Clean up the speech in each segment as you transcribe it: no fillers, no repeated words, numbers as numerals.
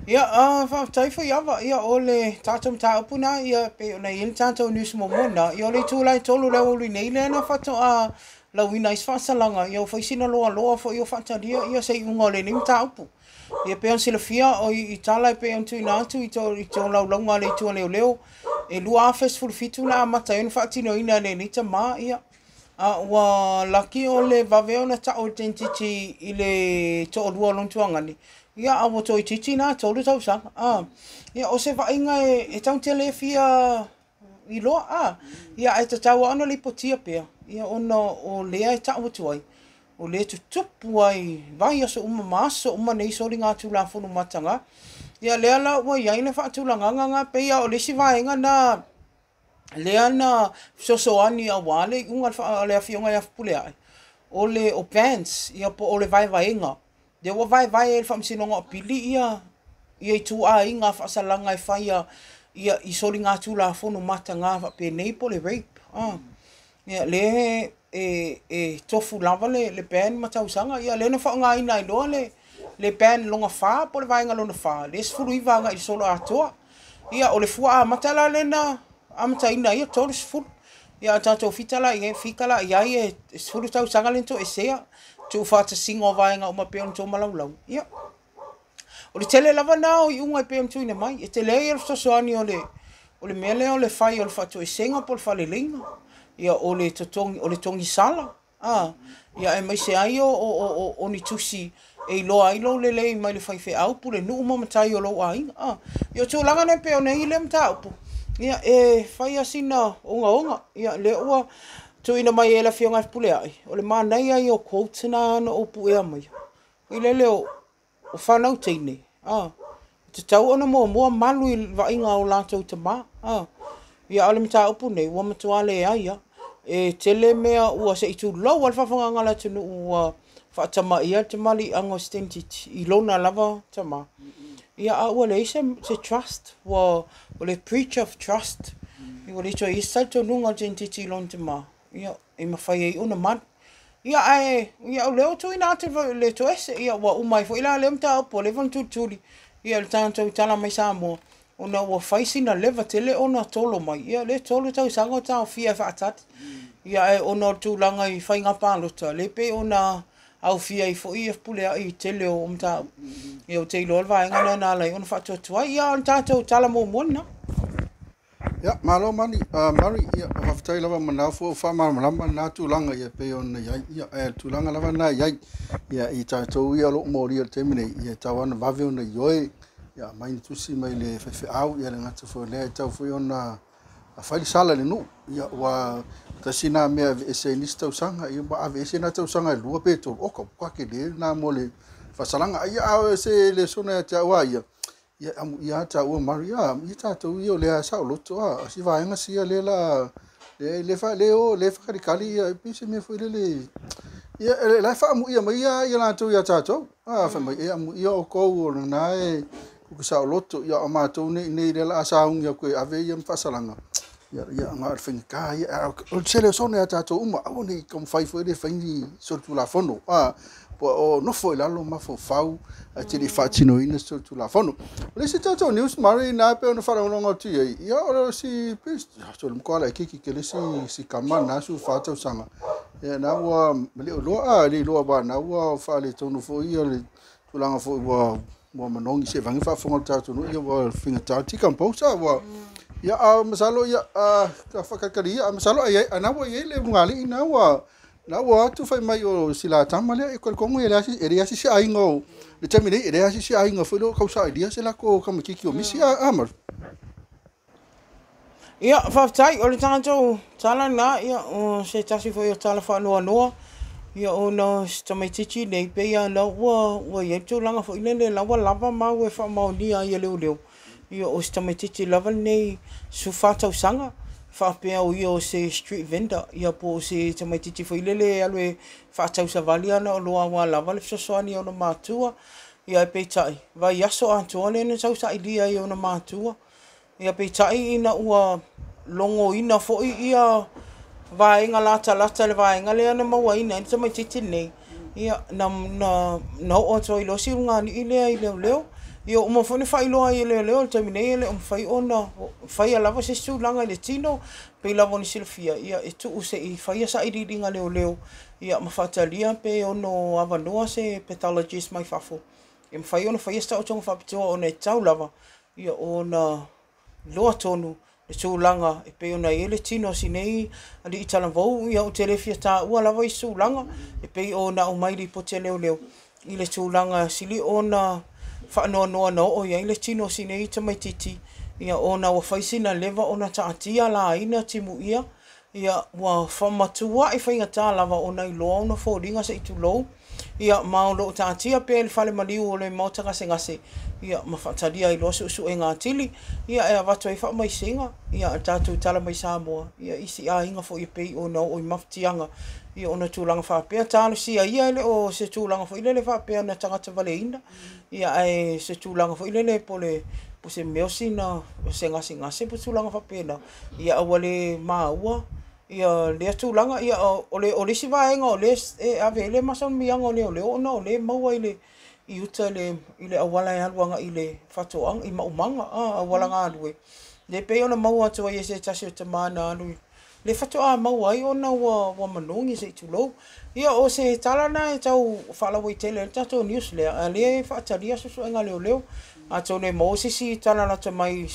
Ia, faafetai Fuiava, ia o le tatou mataupu lena, ia e pei ona i ai le tatou news muamua lena, ia o le itula e 3 i le aoauli nei lea na faatoa lauina ai se faasalaga, ia ua fai sina loaloa foi o faatalia ia se iuga o lenei mataupu. Ia e pei ona silafia o i tala e pei ona tuuina atu i tolaulauga a le Itu a Leoleo, e 2017 na amata ai ona faatinoina e lenei tama, ia a ua laki o le vave ona tau e le teinititi i le toalua o lona tuagane, ia a ua toeitiiti la 3 tausaga. Ia o se vaaiga e tatou te le fia iloa, ia ae tatau lava ona lipotia pea, ia ona o lea e tau atu ai, o lea e tutupu ai i vaiaso uma ma aso uma nei soligatulafono mataga. Ia lea la ua i ai le faatulagaga lena, pei lava o le isi vaega lena lea na fesoasoani aua le iuga a le Afioga ia Fepuleai, o le o bans, ia po o le vaevaega. Lea ua vaevae e le Faamasinoga o Apili ia ituaiga faasalaga e faia ia i soligatulafono mataga faapenei po o le rape. Ia lea e tofu lava le ban ma tausaga. Ia lea na faaaogaina ai loa le ban lona 4 po o le vaega lona 4, lea e 19 agai i le solo atoa. Ia o le fua amata la lea na amataina ai e 30. Ia a tatou fika la i ai e 10 tausaga lea na toesea, tuufaatasiga o vaega uma e pei ona tolaulau. Ia, o le tele lava na o iuga e pei ona tuuina mai, e tele ai le fesoasoani o le mea lea o le fai o le faatoesega po o le faaleleiga, ia o le totogi, o le togisala, ia aemaise ai o ni tusi e iloa ai lou lelei mai le faifeau, pulenuu ma matai o lou aiga. Ia o tulaga nei pei ona i ai lea mataupu, ia e fai lava sina ogaoga. Ia lea ua tuuina mai e le Afioga ia Fepuleai, o le manaia ia o quotes na na ou puea maia. I lele o fanau teine, e tatau ona muamua malu i le vaaiga o latou tama. Ia a o le mataupu nei, ua matua leai lava. E tele mea ua se i tulou lava le faafofogaaga a le atunuu ua faatamaia le tamaliiaga o se teinititi i lona lava tama. Ia a ua leai se trust, ua o le breach of trust. Ua le toe i ai se talitonuga o le teinititi i lona tama, ia e mafai ai ona malu. Ia ae ia o lea ua tuuina atu le toese, ia ua uma ai foi la lea mataupu ua leva ona tulituli ia le tatou tala mai Samoa, ona ua fai sina leva tele ona tolo mai, ia lea e 3 tausaga o taofia e faatali. Ia ae ona o le tulaga i faiga palota, lea pei ona aufia ai foi ia Fepuleai i le tele o mataupu. Ia ou te iloa le vaega lea na ala ai ona faatuatuai. Ia o le tatou tala muamua lena. Ia, malo Mani, Mary, ia, faafetai lava ma lena foi ua faamalamalama lena tulaga ia pei ona i ai. Ia, le tulaga lava lena e i ai. Ia, i tatou ia o lo o molia i le taimi nei, ia e tatau lava ona vave ona ioe, ia aumai ni tusi mai le faifeau, ia le gata foi o lea e tatau foi ona fai le sala i le nuu. Ia, ua tasi lena mea e aveese ai nisi tausaga, ia ua aveese na tausaga e 2 pe 3, oka, ua tele lena mo le faasalaga. Ia, a o se lesona ia te au a ia, ia amuia taua Mary, ia amuia tatou ia o lea saoloto a si vaega sia lea la le fa le o le whakalikali ia e se mea foi lele ia la e faamuia mai ia ia latou ia tatou a fai mai e amuia o kou o lena e kuku saoloto ia o matou nei nei lea la sauni atu e ave ia ma faasalaga ia ia na o le faigata ia o se lesona ia tatou uma aua ne i taumafai foi le fai ni solitulafono a po o nofo i lalo mafaufau ae te le i faatinoina se solitulafono. O le isi tatou news Mary na pe ona faalogologo atu i ai, ia o le si so le matua laitiiti tele si kama na su fa tausaga. Ia na ua le o iloa a le iloa wa na ua faaletonu foi ia le tulaga foi ua manogi se vangi faafofoga o le tatou nuu ia ua faigata decompose ua ia a masalo ia ka whakakari ia masalo ai ana ua i le ulugalii na ua na ua atu fai mai o sila tama lea e talitonu e leai se aiga o le taimi nei e leai se aiga foi lea o tausailia se lako tamaititi o misi a Maru. Ia, faafetai, o le tatou tala lena, ia, o se tasi foi o tala faanoanoa, ia, ona o si tamaititi nei, pei lava na ua i ai le tulaga foi lele, la ua lava mau e faamaonia ai e leoleo, ia, o si tamaititi lava lenei 14 tausaga, faapea o ia o se street vendor, ia po o se tamaititi foi lele e alu e faatausavali ana oloa aua lava le fesoasoani i ona matua, ia, ae peitai, vaiaso atoa lea na tausailia ai e ona matua. Ia peitai ina ua logoina foi ia vaega latalata i le vaega lea na mauaina ai le tamaititi lenei, ia na oo atu ai loa si ulugalii lea i leoleo. Ia ua uma foi ona faailoa ai e leoleo i le taimi nei e le o mafai ona faia lava se isi tulaga i le tino, pei lava ona silafia, ia e tuu se i faia sailiiliga leoleo ia ma faatalia pe ono avanoa se pathologist mai fafo e mafai ona faia se taotoga faapitoa ona e tatau lava ia ona iloa tonu le tulaga e pei ona i ai le tino o si nei alii talavou. Ia ou te le fia taua lava isi tulaga e pei ona aumai i lipoti a leoleo i le tulaga sili ona faanoanoa na oo i ai le tino o si nei tamaitiiti, ia ona ua fai sina leva ona taatia laina timuia, ia ua matuai faigata lava ona iloa ona foliga se i tulou, ia ma o lo o taatia pea i le fale maliu o le maota gasegase, ia ma faatalia ai loa suesuega atili, ia e avatu ai faamaisega, ia a tatou tala mai Samoa, ia i isi aiga foi e pei ona oo i mafatiaga, ia ona tulaga faapea. Talosia ia e le o se tulaga foi lele faapea na tagata valeina, ia ae se tulaga foi lele po le po se mea o sina o se gasegase po o se tulaga faapena, ia ae ua le maua ia lea tulaga. Ia o le isi vaega o lea e ave ai le masalimiaga o leoleo ona o lea e maua i le i uta i le auala e alu agai i le faatoaga i Maumaga, auala galue, lea e pei ona maua atu ai e se tasi o tama na alu lea faatoa maua ai ona ua manogi se i tulou. Ia o se tala lena e tau faalauaitele ai le tatou news lea, a o lea e faatalia suesuega a leoleo. Atonu e maua se isi tala lata mai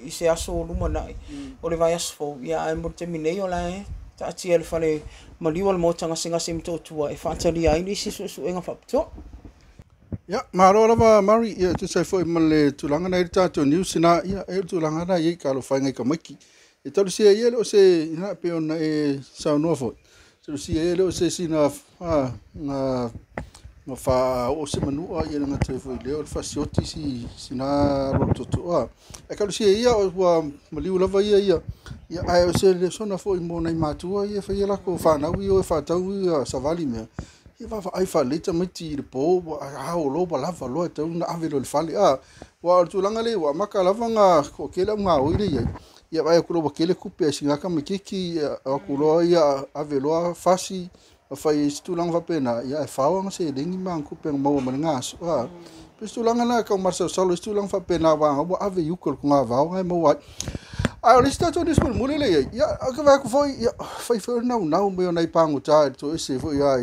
i se aso o lumanai o le vaiaso fou, ia ae mo le taimi nei o la e taatia i le fale maliu o le maota gasegase i Motootua e faatalia ai nisi suesuega faapitoa. Ia, malo lava Mari, ia tusa ai foi ma le tulaga na i le tatou news na, ia e le tulaga na i talofa i tamaiti. E talosia ia le o se ina pe ona e saunoa foi. Talosia ia le o se sina na ma fa o se manua ia nga te foi leo le fasioti si sina ro toto a. E talosia ia o ua maliu lava ia ia. Ia ai o se le sona foi mo nei matua ia fa ia la ko whanau ia e whatau ia savali mea. Ia va ai fa le tamaiti i le po a o lo ba lava lo e tau na ave lo le fale a. Wa o le tulaga le wa maka lava nga ko kele nga o ile ia. Ia vai ku lo kele kupe singa ka mekiki a ku lo ia ave lo fasi a fai se tulaga faapena ia e fao anga se lengi ma kupe maua ma le gaso a. Pe se tulaga na ka marsa salo se tulaga faapena wa ua ave i uka o le kogāvao e maua ai. A o le isi tatou nisi mulimuli le iai, ia ka vae aku foi, ia fai foi o le naunau mai o nai pagotā i le toese foi a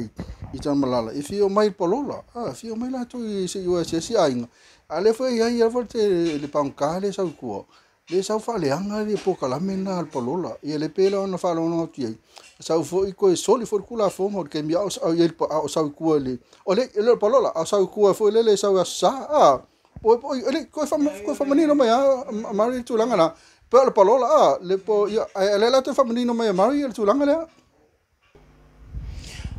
i Tamalala, e fia o mai i le palola, a fia o mai latou i se i o asiasi aiga. A lea foi e iai lava le pagotā lea e sau i tua, le sau faaleaga le polokalame lena a le palola, ia le pei la ona faalogologo atu i ai, sau foi koe soli foi le kulafono o le taimi a o sau i tua i le, o le le palola, a o sau i tua foi lele sau i aso Sa, a, o le koe faamanino mai a Mari le tulaga na, pe o le palola, a, le po, ia, a le la toe faamanino mai a Mari le tulaga lea.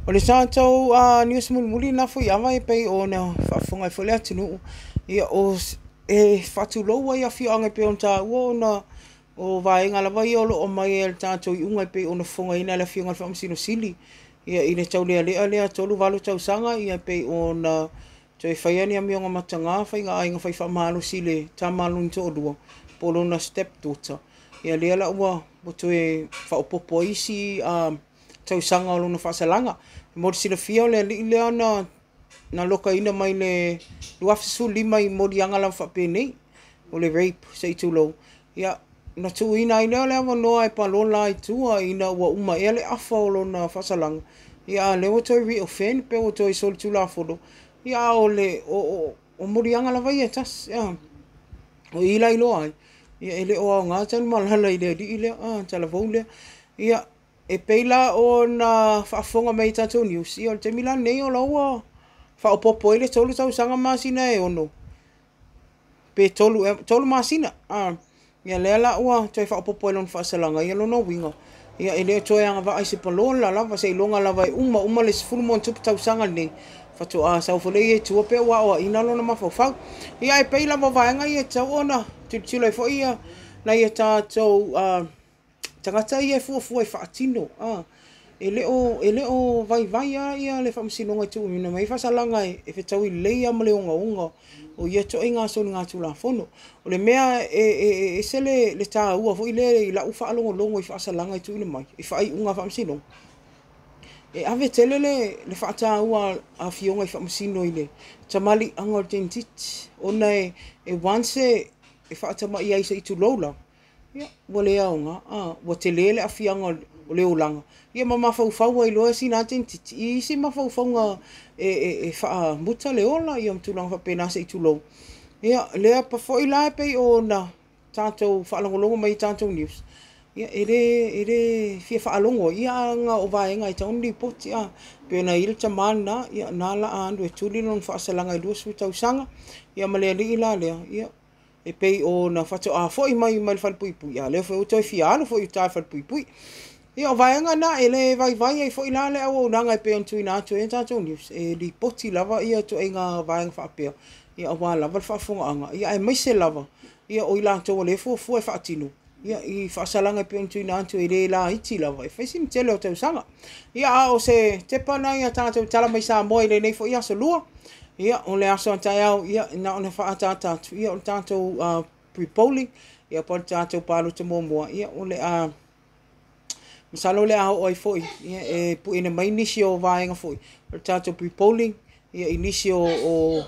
O le tatou news mulimuli na foi ava e pei ona faafofoga ai foi le atunuu, ia o e faatulou ai afioaga e pei ona taua ona o vaega lava ia o lo o mai e le tatou iuga e pei ona fofogaina e le afioga i le Faamasino Sili, ia i le taulealea lea 38 tausaga, ia pei ona toe faia ni amioga mataga faiga aiga fai faamalosi i le tama lona toalua po o lona step daughter, ia lea la ua toe faaopoopo ai isi tausaga o lona faasalaga. Mo le silafia o le alii lea na lokaina mai le 2015 i moliaga lava faapenei o le rape se i tulou, ia na tuuina ai lea o le avanoa e palola ai tua ina ua uma ea le afa o lona faasalaga, ia a lea ua toe re-offend pe ua toe solitulafono, ia a o le o moliaga lava ia e tasi, o i la iloa ai, ia e le o aoga Tanumalala i le alii lea, talavou lea. Ia e pei la ona faafofoga mai i tatou news, ia o le taimi la lenei o la ua faaopoopo ai le 3 tausaga masina e 6 pe 3 masina, ia lea la ua toe faaopoopo ai lona faasalaga, ia lona uiga, ia e le toe agavaa i se palola lava seiloga lava e uma le 10 ma tupu tausaga lenei faatoa sau foi lea i tua pe ua aoaina lona mafaufau. Ia e pei lava vaega ia e tatau ona tilotilo ai foi ia nai a tatou tagata ia e fuafua e faatino, e le o vaivai lava ia le faamasinoga e tuuina mai faasalaga e fetaui lelei lava ma le ogaoga o ia toaiga soligatulafono. O le mea e ese le taua foi lea i lau faalogologo i faasalaga e tuuina mai i faaiuga a faamasinoga. e ave tele le faataua a afioga i faamasino i le tamaliiaga o le teineitiiti, ona e once e faatamai ai se i tulou lava, ia, ua le aoga, ua tele le aafiaga o le olaga, ia ma mafaufau ai loa sina teineitiiti i isi mafaufauga e faamuta le ola, ia ma tulaga faapena se i tulou. Ia, lea foi la e pei ona tatou faalogologo mai i tatou news, ia, e le fia faalogo ai, ae ona o vaega e tatau ona lipoti, pei ona i ai le tama lena, ia na o le a alu e tuli lona faasalaga e 20 tausaga, ia ma le alii la lea, ia, e pei ona faatoa foi mai le falepuipui, a o lea foi ua toe fia alu foi i uta i le falepuipui. Ia, o vaega na, e le vaivai ai foi la le auaunaga e pei ona tuuina atu ai tatou news, e lipoti lava ituaiga vaega faapea, ia aua lava le faafofogaaga, aemaise lava o i latou o lea e fuafua e faatino, ia, i faasalaga e pei ona tuuina atu e le laiti lava, e fai sina tele o tausaga. Ia, a o se tepa lena i a tatou tala mai Samoa i lenei foi aso Lua. Ia, o le aso a taeao, ia, na ona faaataata atu, ia, o le tatou pre-polling, ia, po o le tatou palota muamua, ia, o le a masalo o le a oo ai foi, ia, e pueina mai nisi o vaega foi o le tatou pre-polling, ia, i nisi o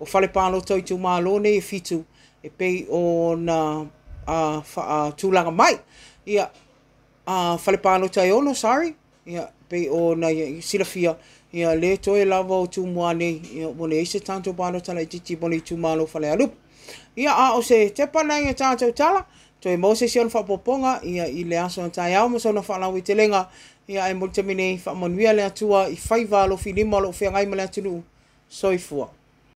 fale palota o itumalo nei e 7 e pei ona faatulaga mai. Ia, fale palota e 6, sorry, ia, pei ona silafia, ia, le toe lava o Tumua nei, ia, ua leai se tatou palota laitiiti mo le itumalo o Falealupo. Ia, a o se tepa lena i a tatou tala, toe maua se isi ona faaopoopoga, ia, i le aso a taeao ma sona faalauaitelega, ia, ae mo le taimi nei, faamanuia le Atua i faiva alofilima o lo o feagai ma le atunuu. Soifua.